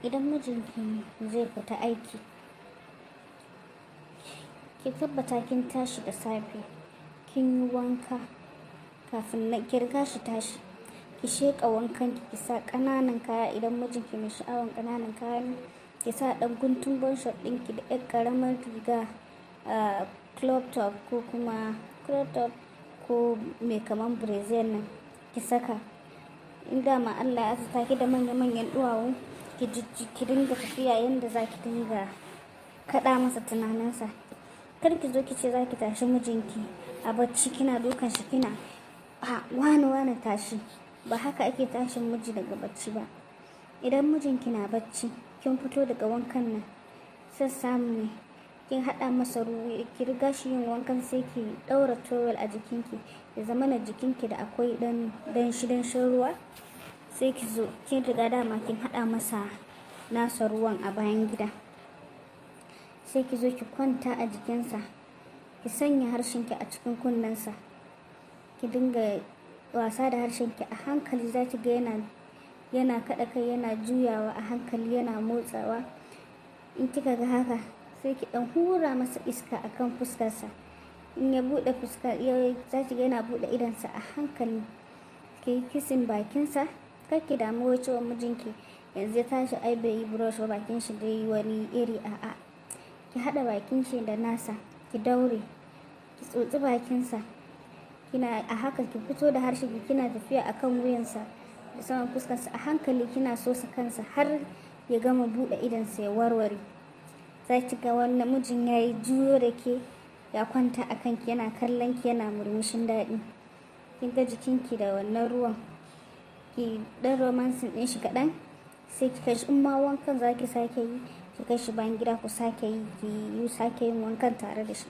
Idan mijinki zai fita aiki, ki tabbata kin tashi da safe, kin yi wanka kafin na ki riga shi tashi. Ki sheƙa wankan ki, ki sa ƙananan kaya idan mijinki mai sha'awan ƙananan kaya ne, ki sa ɗan guntun bun short ɗinki da ƴar ƙaramar riga, crop top ko kuma crop top ko mai kaman brazier nan ki saka. In dama Allah ya azurta ki da manya manyan ɗuwawu, ki jijji ki dinga tafiya yanda za ki dinga kaɗa masa tunaninsa. Kar ki zo ki ce za ki tashi mijinki a bacci, kina dukan shi, kina, "A wane, wane, tashi." Ba haka ake tashin miji daga bacci ba. Idan mijinki na bacci, kin fito daga wankan nan, son samu ne kin haɗa masa ruwa, ki riga shi yin wankan, sai ki ɗaura towel a jikinki, ya zamana jikinki da akwai ɗan danshi danshin ruwa. Sai ki zo, kin riga dama kin haɗa masa nasa ruwan a bayan gida. Sai ki zo ki kwanta a jikinsa, ki sanya harshenki a cikin kunnensa, ki dinga wasa da harshenki a hankali. Za ki ga yana kaɗa kai, yana juyawa a hankali, yana motsawa. In kika ga haka, sai ki ɗan hura masa iska a kan fuskarsa. In ya buɗe fuska, za ki ga yana buɗe idonsa a hankali. Ki yi kissing bakinsa. Kar ki damu wai cewa mijinki yanzu ya tashi, ai bai yi brush ba, bakin shi dai wani iri, a'a. Ki haɗa bakin shi da nasa, ki daure, ki tsotsi bakinsa. Kina a haka, ki fito da harshenki, kina tafiya a kan wuyansa da saman fuskarsa a hankali, kina sosa kansa har ya gama buɗe idonsa ya warware. Za ki ga wannan mijin ya yi juyo da ke, ya kwanta a kanki, yana kallon ki, yana murmushin daɗi. Kin ga jikinki da wannan ruwan, ki ɗan romancing ɗin shi kaɗan, sai ki kai shi. In ma wankan za ki sake yi, ki kai shi bayan gida, ku sake yi, ki yi sake yin wankan tare da shi,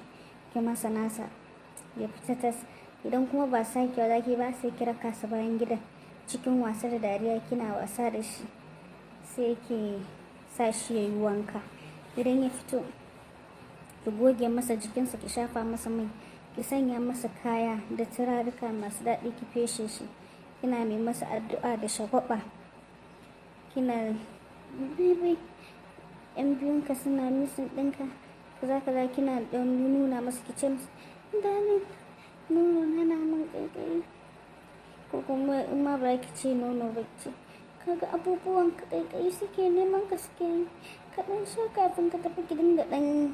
ki masa nasa, ya fita tas. Idan kuma ba sakewa za ki ba, sai ki raka sa bayan gidan cikin wasa da dariya, kina wasa da shi, sai ki sa shi ya yi wanka. Idan ya fito, ki goge masa jikinsa, ki shafa masa mai, ki sanya masa kaya da turaruka masu daɗi, ki feshe shi, kina mai masa addu'a da shagwaba, kina, "Baby, yan biyunka suna missing ɗinka, kaza kaza." Kina ɗan nuna masa, ki ce masa, "Darling, nono na min ƙaiƙayi." Ko kuma in ma ba ki ce nono ba, ki ce, "Kaga abubuwan ka ƙaiƙayi suke neman ka suke yi, ka ɗan sha kafin ka tafi." Ki dinga ɗan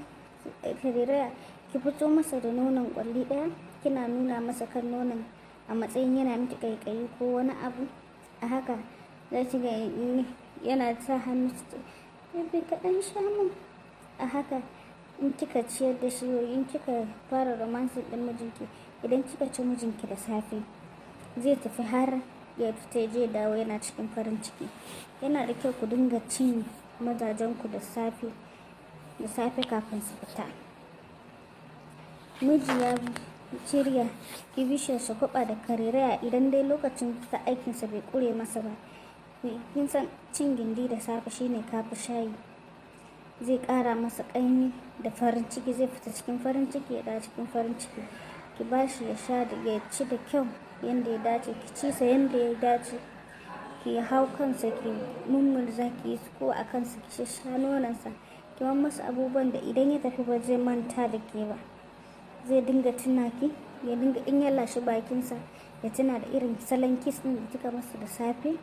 tarairaya, ki fito masa da nonon ƙwalli ɗaya, kina nuna masa kan nonon a matsayin yana miki ƙaiƙayi ko wani abu. A haka za ki ga yana sa hannu, "Baby, ka ɗan sha mun." A haka in kika ciyar da shi, in kika fara romancing ɗin mijinki, idan kika ci mijinki da safe, zai tafi har ya fita je dawo yana cikin farin ciki. Yana da kyau ku dinga cin mazajenku da safe da safe kafin su fita. Miji ya shirya, ki bi shi shagwaba da karairaya idan dai lokacin fita aikinsa bai ƙure masa ba. Kin san cin gindi da safe shine kafi shayi. Zai ƙara masa ƙaimi da farin ciki, zai fita cikin farin ciki, ya dawo cikin farin ciki. Ki ba shi ya sha da ya ci da kyau yanda ya dace, ki ci sa yanda ya dace, ki hau kansa, ki mummurza, ki yi ko a kansa, ki sha nononsa, ki man masa abubuwan da idan ya tafi ba zai manta da ke ba. Zai dinga tuna ki, ya dinga, in ya lashe bakinsa, ya tuna da irin salon kiss ɗin da kika masa da safe.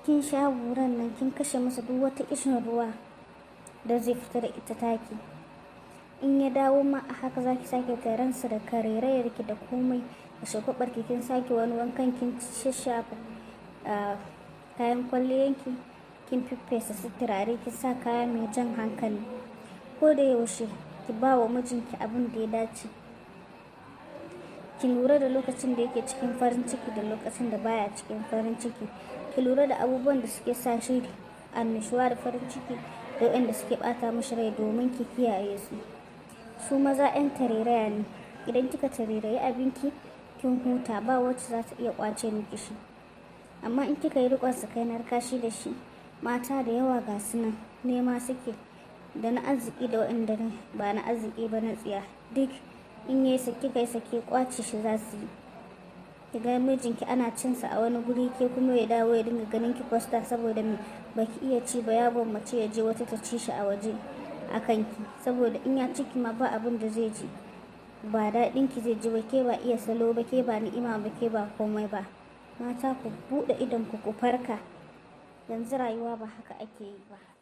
Kin sha buran nan, kin kashe masa duk wata ƙishin ruwa da zai fita da ita taki. In ya dawo ma a haka za ki sake taransa da karairayarki da komai da shagwabarki. Kin sake wani wankan, kin shashafa kayan kwalliyanki, kin fiffesa su turare, kin sa kaya mai jan hankali. Ko da yaushe ki ba wa mijinki abin da ya dace. Ki lura da lokacin da yake cikin farin ciki da lokacin da baya cikin farin ciki. Ki lura da abubuwan da suke sa shi annashuwa da farin ciki da waɗanda suke ɓata mashi rai domin ki kiyaye su. Su maza 'yan tarairaya ne. Idan kika tarairayi abinki, kin huta, ba wacce za ta iya ƙwace miki shi. Amma in kika yi riƙon sakainar kashi da shi, mata da yawa ga su nan nema suke, da na arziki da waɗanda ba na arziki ba, na tsiya, duk in yayi sake, kai sake, ƙwace shi za su yi. Ki ga mijinki ana cin sa a wani guri, ke kuma ya dawo ya dinga ganin ki poster saboda me? Baki iya ci ba. Ya gwammace ya je wata ta ci shi a waje a kanki, saboda in ya ciki ma ba abin da zai ji, ba daɗin ki zai ji ba. Ke ba iya salo ba, ke ba ni'ima ba, ke ba komai ba. Mata, ku buɗe idon ku, ku farka. Yanzu rayuwa ba haka ake yi ba.